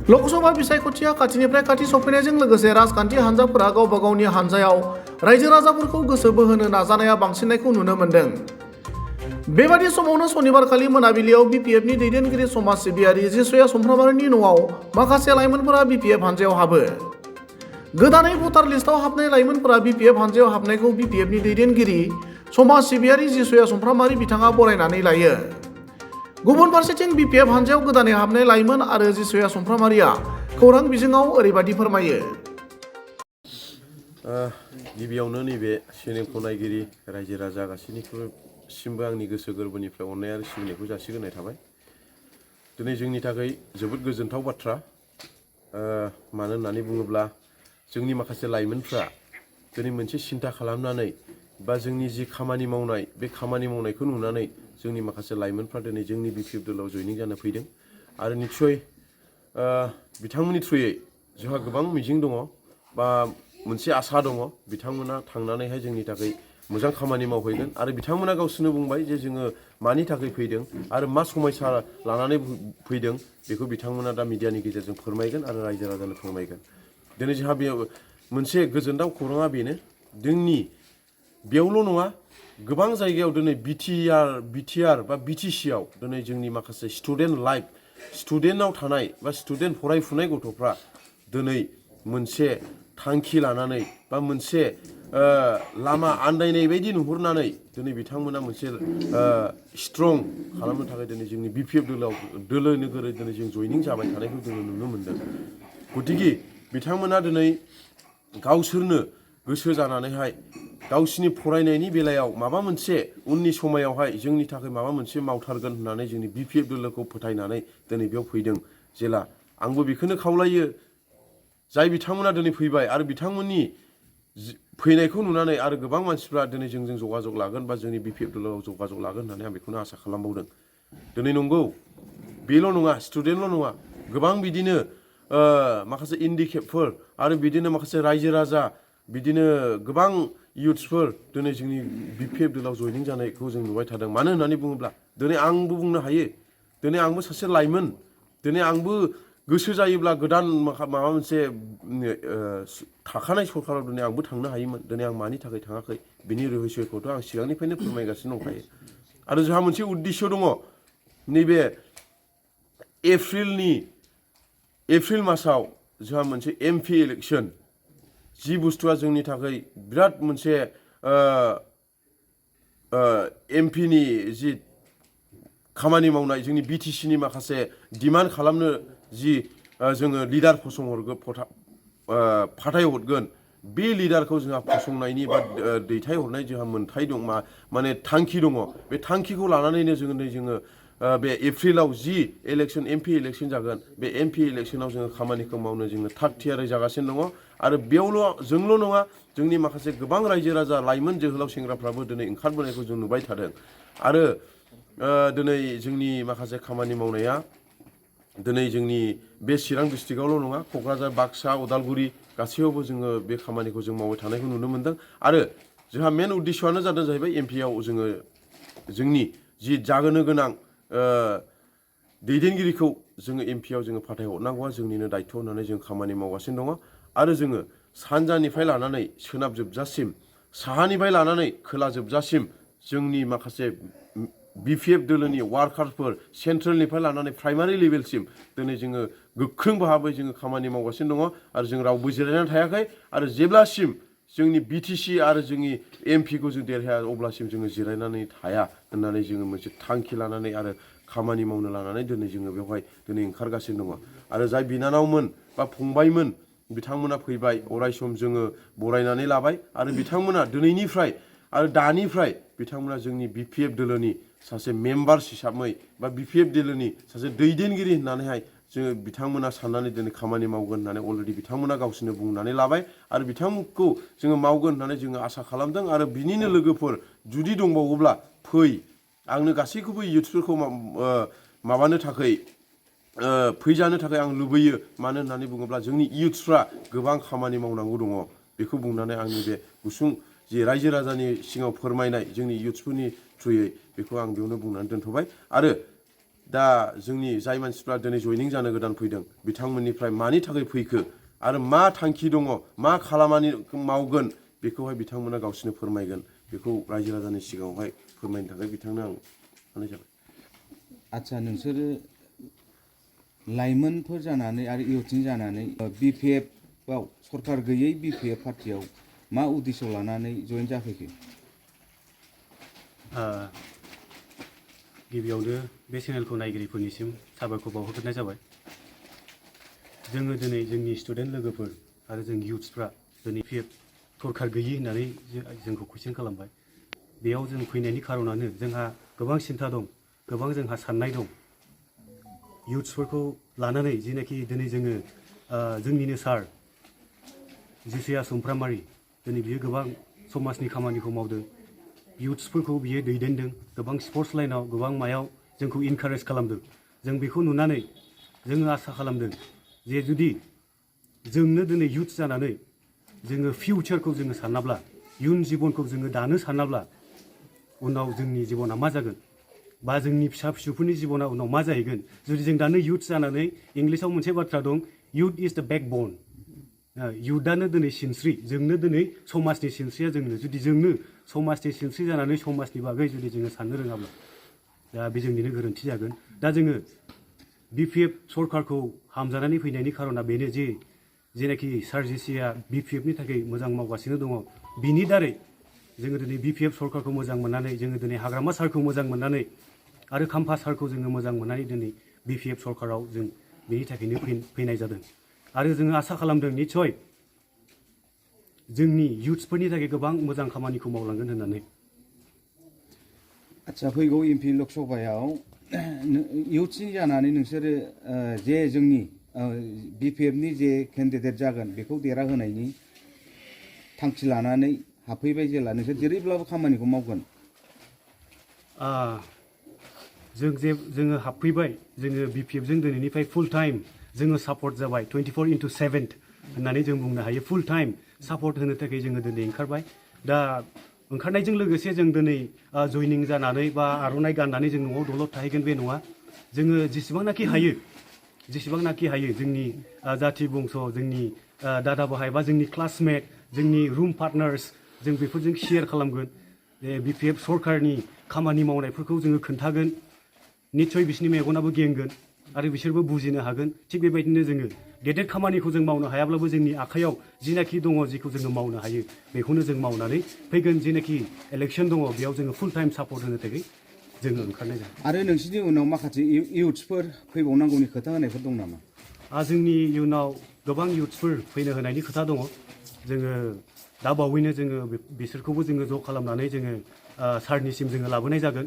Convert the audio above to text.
लोकसभा बिसायख'थिया खाथिनिफ्राय खाथि सफैनायजों लोगोसे राजखान्थि हान्जाफोरा गावबा गावनि हान्जायाव रायजो राजाफोरखौ गोसो बोहोनो नाजानाया बांसिननायखौ नुनो मोन्दों। बेबादि समावनो सनिबारखालि मोनाबिलियाव बिपिएफनि दैदेनगिरि समाज सिबियारि जिसुया सुमफ्रामारिनि न'आव माखासे लाइमोनफोरा बिपिएफ हान्जायाव हाबो। गोदानै भटार लिस्टआव हाबनाय लाइमोनफोरा बिपिएफ हान्जायाव हाबनायखौ बिपिएफनि दैदेनगिरि समाज सिबियारि जिसुया सुमफ्रामारि बिथाङा बरायनानै लायो। गुबुन फारसेथिं बिपिएफ हान्जायाव गोदानै हाबनाय लाइमोन आरो जिसुया सुमफ्रामारिया खौरां बिजोङाव ओरैबायदि फोरमायो। गिबियावनो नैबे चेनेलखौ नायगिरि रायजो राजा गासैनिसिमबो आंनि गोसो गोरबोनिफ्राय अननाय आरो सिबिनायखौ जासिग्रोनाय थाबाय। दिनै जोंनि थाखाय जोबोद गोजोनथाव बाथ्रा, मानो होननानै बुङोब्ला जोंनि माखासे लाइमोनफ्रा दिनै मोनसे सिन्था खालामनानै बा जोंनि जि खामानि मावनाय बे खामानि मावनायखौ नुनानै जोंनि माखासे लाइमोनफ्रा दिनै जोंनि बिपिएफ दलाव जयनिं जानो फैदों आरो निस्सय बिथांमोननि थ्रुयै जोंहा गोबां मिजिं दङ बा मोनसे आसा दङ। बिथांमोना थांनानैहाय जोंनि थाखाय मोजां खामानि मावहैगोन आरो बिथांमोना गावसोरनो बुंबाय जे जोङो मानि थाखाय फैदों आरो मा समयसा लानानै फैदों बेखौ बिथांमोना दा मिडियानि गेजेरजों फोरमायगोन आरो रायजो राजानो फोरमायगोन। दिनै जोंहा बेयाव मोनसे गोजोनथाव खौराङा बेनो, जोंनि बेयावल' नङा, गोबां जायगायाव दिनै बिटिआर बा बिटिसिआव दिनै जोंनि माखासे स्टुडेन्टआव थानाय बा स्टुडेन्ट फरायफुनाय गथ'फ्रा दिनै मोनसे थांखि लानानै बा मोनसे लामा आन्दायनाय बायदि नुहुरनानै दिनै बिथांमोना मोनसे स्ट्रं खालामनो थाखाय दिनै जोंनि बिपिएफ दोलो नोगोरै दिनै जों जयनिं जाबाय थानायखौ जोङो नुनो मोन्दों। गतिके बिथांमोना दिनै गावसोरनो गोसो जानानैहाय गावसिनि फरायनायनि बेलायाव माबा मोनसे उननि समायावहाय जोंनि थाखाय माबा मोनसे मावथारगोन होननानै जोंनि बिपिएफ दोलोखौ फोथायनानै दिनै बेयाव फैदों। जेला आंबो बेखौनो खावलायो, जाय बिथांमोना दिनै फैबाय आरो बिथांमोननि फैनायखौ नुनानै आरो गोबां मानसिफ्रा दिनै जोंजों जगाजग लागोन बा जोंनि बिपिएफ दोलोआव जगाजग लागोन होननानै आं बेखौनो आसा खालामबावदों। दिनै नंगौ, बेल' नङा, स्टुडेन्टल' नङा, गोबां बिदिनो माखासे इन्डिकेटफोर आरो बिदिनो माखासे रायजो राजा, बिदिनो गोबां इयुथ्सफोर दिनै जोंनि बिपिएफ दोलाव जयनिं जानायखौ जों नुबाय थादों। मानो होननानै बुङोब्ला दिनै आंबो बुंनो हायो, दिनै आंबो सासे लाइमोन, दिनै आंबो गोसो जायोब्ला गोदान माबा मोनसे थाखानाय सरकाराव दिनै आंबो थांनो हायोमोन। दिनै आं मानि थाखाय थाङाखै बिनि रहस्यखौथ' आं सिगांनिफ्रायनो फोरमायगासिनो दंखायो। आरो जोंहा मोनसे उद्देश्य दङ, नैबे एप्रिल मासाव जोंहा मोनसे एमपि इलेक्सन, जि बुस्थुआ जोंनि थाखाय बिराद मोनसे एमपिनि जि खामानि मावनाय, जोंनि बिटिसिनि माखासे डिमान्ड खालामनो जि जोङो लिडार फाथायहरगोन, बे लिडारखौ जोंहा फसंनायनि बा दैथायहरनाय जोंहा मोन्थाय दं, माने थांखि दङ। बे थांखिखौ लानानैनो जोङो बे एप्रिलाव जि एमपि इलेक्सन जागोन, बे एमपि इलेक्सनाव जोङो खामानिखौ मावनो जोङो थाग थियारि जागासिनो दङ। आरो जोंल' नङा, जोंनि माखासे गोबां रायजो राजा, लाइमोन जोहोलाव सेंग्राफ्राबो दिनै ओंखारबोनायखौ जों नुबाय थादों। आरो दिनै जोंनि माखासे खामानि मावनाया दिनै जोंनि बे चिरां डिस्ट्रिक्टआवल' नङा, क'क्राझार, बाक्सा, उदालगुरि गासैयावबो जोङो बे खामानिखौ जों मावबाय थानायखौ नुनो मोन्दों। आरो जोंहा मेन उद्देश्यआनो जादों जाहैबाय एमपिआव जोङो जोंनि जि जाहोनो गोनां दैदेनगिरिखौ जोङो एमपिआव जोङो फाथायहरनांगौआ जोंनिनो दायथ' होननानै जों खामानि मावगासिनो दङ। आरो जोङो सानजानिफ्राय लानानै सोनाब जोबजासिम, साहानिफ्राय लानानै खोला जोबजासिम जोंनि माखासे बिपिएफ दोलोनि वार्कारफोर, सेन्ट्रेलनिफ्राय लानानै प्राइमारि लेभेलसिम दिनै जोङो गोख्रों भाबै जोङो खामानि मावगासिनो दङ। आरो जों रावबो जिरायनानै थायाखै। आरो जेब्लासिम जोंनि बिटिसि आरो जोंनि एमपिखौ जों देरहाया अब्लासिम जोङो जिरायनानै थाया होननानै जोङो मोनसे थांखि लानानै आरो खामानि मावनो लानानै दिनै जोङो बेवहाय दिनै ओंखारगासिनो दङ। आरो जाय बिनानावमोन बा फंबायमोन बिथांमोना फैबाय, अरायसम जोङो बरायनानै लाबाय। आरो बिथांमोना दिनैनिफ्राय आरो दानिफ्राय बिथांमोना जोंनि बिपिएफ दोलोनि सासे मेम्बार्स हिसाबै बा बिपिएफ दोलोनि सासे दैदेनगिरि होननानैहाय जोङो बिथांमोना साननानै दिनै खामानि मावगोन होननानै अलरेडि बिथांमोना गावसोरनो बुंनानै लाबाय। आरो बिथांमोनखौ जोङो मावगोन होननानै जोङो आसा खालामदों। आरो बिनिनो लोगोफोर जुदि दंबावोब्ला फै, आंनो गासैखौबो इयुथ्सफोरखौ माबानो थाखाय फैजानो थाखाय आं लुबैयो। मानो होननानै बुङोब्ला जोंनि इयुथ्सफ्रा गोबां खामानि मावनांगौ दङ। बेखौ बुंनानै आंनि बे गुसुं जि रायजो राजानि सिगाङाव फोरमायनाय जोंनि इयुथ्सफोरनि थ्रुयै बेखौ आं बेयावनो बुंनानै दोनथ'बाय। आरो दा जोंनि जाय मानसिफ्रा दिनै जयनिं जानो गोदान फैदों बिथांमोननिफ्राय मानि थाखाय फैखो आरो मा थांखि दङ मा खालामनानै मावगोन बेखौहाय बिथांमोना गावसोरनो फोरमायगोन बेखौ रायजो राजानि सिगाङावहाय फोरमायनो थाखाय बिथांनो आं होनाय जाबाय। आदसा नोंसोरो लाइमोनफोर जानानै आरो इउथनि जानानै BPF-आव सरकार गैयै BPF पार्टियाव मा उद्देश्य लानानै जयेन जाफैखो? गिबियावनो बे चेनेलखौ नायगिरिफोरनिसिम साबायखर बावहरग्रोनाय जाबाय। जोङो दिनै जोंनि स्टुडेन्ट लोगोफोर आरो जों इउथ्सफ्रा दिनै BPF सरकार गैयि होननानै जोंखौ कुइसन खालामबाय। बेयाव जों फैनायनि खारनानो जोंहा गोबां सिन्था दं, गोबां जोंहा साननाय दं। इउथ्सफोरखौ लानानै जिनाखि दिनै जोङो जोंनिनो सार जिसिया सुमफ्रामारि दिनै बियो गोबां समाजनि खामानिखौ मावदों, इउथ्सफोरखौ बियो दैदेनदों, गोबां स्पर्ट्स लाइनाव गोबां मायाव जोंखौ इनकारेज खालामदों। जों बेखौ नुनानै जोङो आसा खालामदों जे जुदि जोंनो दिनै इउथ्स जानानै जोङो फिउचारखौ जोङो सानाब्ला, इयुन जिबनखौ जोङो दानो सानाब्ला उनाव जोंनि जिबना मा जागोन बा जोंनि फिसा फिसौफोरनि जिबना उनाव मा जाहैगोन जुदि जों दानो इउथ्स जानानै इंलिसाव मोनसे बाथ्रा दं, इउथ इज द बेकबन। इउथआनो दिनै सिनस्रि, जोंनो दिनै समाजनि सिनस्रिया जोंनो। जुदि जोंनो समाजनि सिनस्रि जानानै समाजनि बागै जुदि जोङो साननो रोङाब्ला दा बे जोंनिनो गोरोन्थि जागोन। दा जोङो BPF सरकारखौ हामजानानै फैनायनि खारना बेनो जे जेनाखि सार जिसिया BPF-नि थाखाय मोजां मावगासिनो दङ, बिनि दारै जोङो दिनै BPF सरकारखौ मोजां मोननानै, जोङो दिनै हाग्रामा सारखौ मोजां मोननानै आरो खाम्फा सारखौ जोङो मोजां मोननानै दिनै BPF सरकाराव जों बेनि थाखायनो फैनाय जादों। आरो जोङो आसा खालामदों निस्सय जोंनि इउथ्सफोरनि थाखाय गोबां मोजां खामानिखौ मावलांगोन होननानै। आदसा फैगौ MP लक सभायाव इउथ्सनि जानानै नोंसोरो जे जोंनि BPF-नि जे केन्डिडेट जागोन बेखौ देरहाहोनायनि थांखि लानानै हाबफैबाय जेला नोंसोर जेरैब्लाबो खामानिखौ मावगोन। जोङो हाबफैबाय, जोङो BPF-जों दिनैनिफ्राय फुल टाइम जोङो सापर्ट जाबाय, 24/7 होननानै जों बुंनो हायो। फुल टाइम सापर्ट होनो थाखाय जोङो दिनै ओंखारबाय। दा ओंखारनायजों लोगोसे जों दिनै जयनिं जानानै बा आर'नाइ गाननानै जों न'आव दलद थाहैगोन बे नङा। जोङो जेसेबांनाखि हायो जोंनि जाथि बंस', जोंनि दादा बाहाय बा जोंनि क्लासमेट, जोंनि रुम पार्टनार्स, जों बेफोरजों शेयार खालामगोन। BPF सरकारनि खामानि मावनायफोरखौ जोङो खोन्थागोन। निस्सय बिसोरनि मेगनाबो गेंगोन आरो बिसोरबो बुजिनो हागोन। थिग बेबायदिनो जोङो गेदेर खामानिखौ जों मावनो हायाब्लाबो जोंनि आखायाव जिनाखि दङ, जिखौ जोङो मावनो हायो बेखौनो जों मावनानै फैगोन जिनाखि इलेक्सन दङ बेयाव जोङो फुल टाइम सापर्ट होनो थाखाय जोङो ओंखारनाय जादों। आरो नोंसिनि उनाव माखासे इउथ्सफोर फैबावनांगौनि खोथा होनायफोर दं नामा? जोंनि इयुनाव गोबां इउथ्सफोर फैनो होनायनि खोथा दङ। जोङो दा बावैनो जोङो बिसोरखौबो जोङो ज' खालामनानै जोङो सारनिसिम जोङो लाबोनाय जागोन।